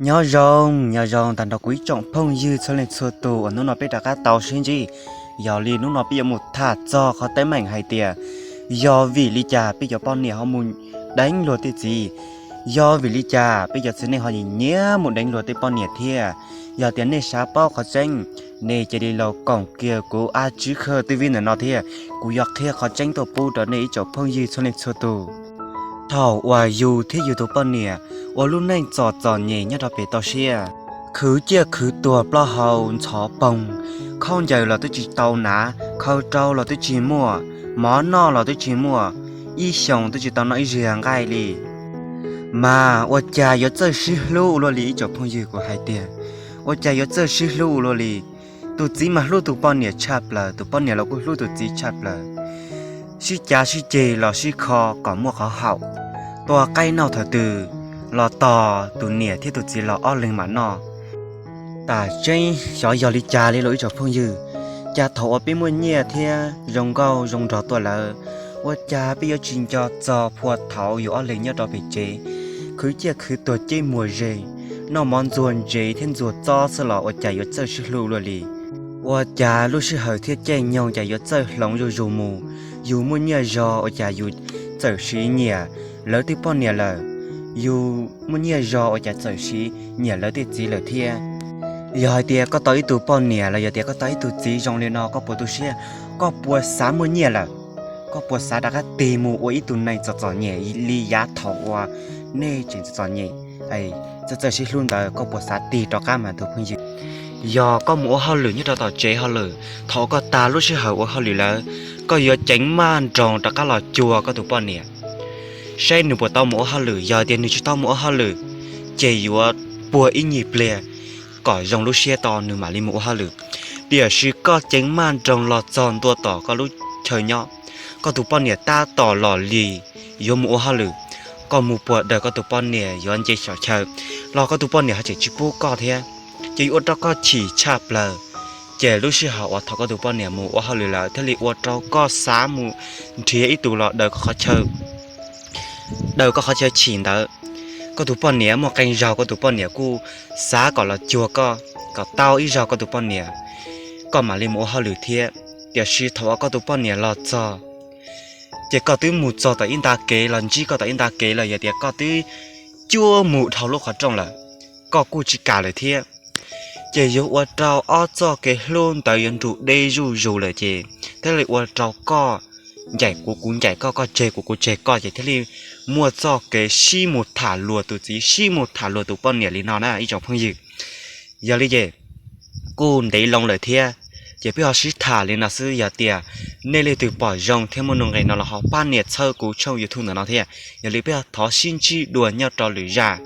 Nyob zoo, nyob zoo tag nrho kuv ib tsoom phooj ywg txhua leej txhua tus uas hnub no peb rov qab tau sib ntsib. Yog li hnub no peb yuav mus tham txog qhov teeb meem hais tias, yog vim li cas peb cov poj niam ho mus deev luag tej txiv? Yog vim li cas peb cov txiv neej ho nyiam nyiam mus deev luag tej poj niam thiab? Yog tias nej xav paub qhov tseeb, nej cia li los koom kiag kuv a tswv khawj twb vib ntawm no thiab kuv yuav qhia qhov tseeb tuaj pub rau nej ib tsoom phooj ywg txhua leej txhua tus. Thaum uas yus thiab yus tus poj niam ua lub neej txom txom nyem nyob rau pem toj siab, khwv ciaj khwv tuag plaub hau ntxhov poog, khaub ncaws los twb tsis tau hnav, khaws rau los twb tsis muaj, mov noj los twb tsis muaj, ib xyoos twb tsis tau noj ib zig nqaij li. Mas ua cas yuav txawj sib hlub ua luaj li ib tsoom phooj ywg, kuv hais tias, ua cas yuav txawj sib hlub ua luaj li. Tus txiv mas hlub tus poj niam tshaj plaws, tus poj niam los kuj hlub tus txiv tshaj plaws. Sib cav sib ceg los sib kho kom muaj qhov haum, tua qaib noj thaum twg los tos tus niam thiab tus txiv los ob leeg mam noj. Tam tseeb xyov yog li cas li los ib tsoom phooj ywg, cas thaum uas peb muaj nyiaj thiab zoo nkauj zoo nraug tuaj lawm, ua cas peb yuav tsis nco txog phua thaum yus ob leeg nyob rau pem tsev, khwv ciaj khwv tuag ceb muag ze, noj mov ntxuag ntsev thiab ntxuag txob xwb los ua cas yuav txawj sib hlub luaj li. Ua cas lub sij hawm thiab caij nyoog cas yuav txawj hloov zuj zus mus, yus muaj nyiaj zog ua cas yus txawm siv nyiam lawv tej poj niam lawm, yus muaj nyiaj zog ua cas txawm siv nyiam lawv tej txiv lawm thiab. Yog hais tias koj tau ib tug poj niam los yog tias koj tau ib tug txiv zoo li no koj puas tu siab, koj puas xav muaj nyiaj lawm, koj puas xav rov qab tig mus ua ib tug neeg txom txom nyem li yav thaum uas nej tseem txom txom nyem, txawj txawj sib hlub ntawd, koj puas xav tig rov qab mas tus phooj ywg? Yog koj mus ua hauj lwm nyob rau tom tsev hauj lwm, thaum koj tag lub sij hawm ua hauj lwm lawm, koj yuav ceev maj nroos rov qab los cuag koj tus poj niam saib nws puas tau mus ua hauj lwm. Yog tias nws tsis tau mus ua hauj lwm, ces yuav puag ib nyuag pliag kom zoo lub siab to nws mam li mus ua hauj lwm. Tiam sis koj ceev maj nroos los txog ntua tom koj lub chaw nyob, koj tus poj niam tab tom los li yuav mus ua hauj lwm, koj mus puag daws koj tus poj niam yuav nce xyom chaw los koj tus poj niam ho tseem tsis pub koj thiab, ces yuav ua rau koj chim tshaj plaws. Ces lub sij hawm uas thaum koj tus poj niam mus ua hauj lwm lawm thiaj li ua rau koj xav mus nrhiav ib tug los daws koj qhov chaw, daws koj qhov chaw chim ntawd. Koj tus poj niam muaj qee zaug koj tus poj niam kuj xav kom los cuag koj, kom tau ib zaug koj tus poj niam, koj mam li mus ua hauj lwm thiab. Tiam sis thaum uas koj tus poj niam los txog, ces koj twb mus txog tom ib nta kev los ntsib koj tom ib nta kev los yog tias koj twb cuab mus dhau lub qhov rooj lawm, koj kuj tsis kam lawm thiab. Ces yuav ua rau ob txoj kev hlub ntawd yuav nrug deb zuj zus lawm ces thiaj li ua rau koj ncaim kuv, kuv ncaim koj, koj tseg kuv, kuv tseg koj, ces thiaj li muaj txoj kev sib mus tham luag tus txiv, sib mus tham luag tus poj niam li no na ib tsoom phooj ywg. Yog li ces kuj ntev loo lawm thiab, ces peb ho sib tham li no xwb. Yog tias nej leej twg pom zoo thiab muaj nuj nqis no los ho pab nias txhawb kuv tshooj YouTube ntawm no thiab. Yog li peb thov sib ntsib dua nyob rau lwm zaj.